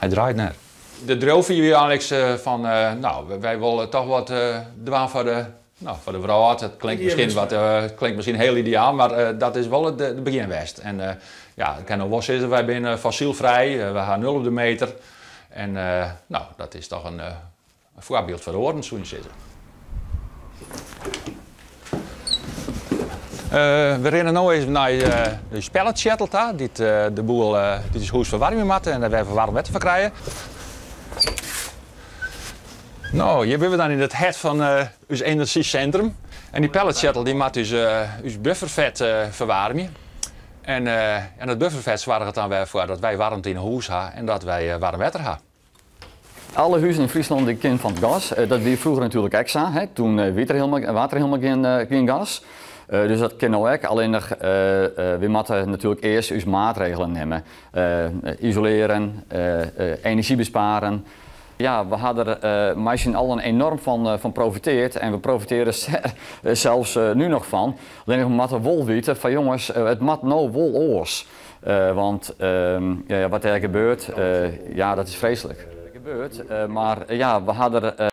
Hy draait net. De driuwfear wie eigentlik fan, no, wy wolle toch wat dwaan foar de, no, foar de wrâld. It klinkt miskien wat, klinkt miskien hiel ideaal, mar dat is wol it begjin west. En ja, ik kin no wol sizze, wy binne fossylfrij, we ha nul op de meter. En no, dat is toch in foarbyld foar oaren, soene je sizze. We rinne no even nei de pelletsjettel ta, dy't de boel dy't ús hûs ferwaarmje moat en wêr't we waarm wetter foar krije. No, hjir binne we dan yn it hert fan ús enerzjysintrum. En dy pelletsjettel dy moat ús, ús bufferfet ferwaarmje. En dat bufferfet soarget dan wer foar dat wy waarmte yn 'e hûs ha en dat wy waarm wetter ha. Alle huzen yn Fryslân dy kin fan it gas. Dat wie froeger natuerlik ek sa. Hè. Toen wie der hielendal, waard der hielendal gjin gas. Dus dat kin no ek. Allinnich wy moatte natuerlik earst ús maatregelen nimme. Isolearen, enerzjy besparen. Ja, we ha der mei syn allen enorm fan profiteard en we profiteare sels nu noch fan. Allinnich we moatte wol witte fan jonges, it moat no wol oars. Want ja, wat dêr gebeurt, ja, dat is freeslik. Gebeurt, mar ja, we ha der.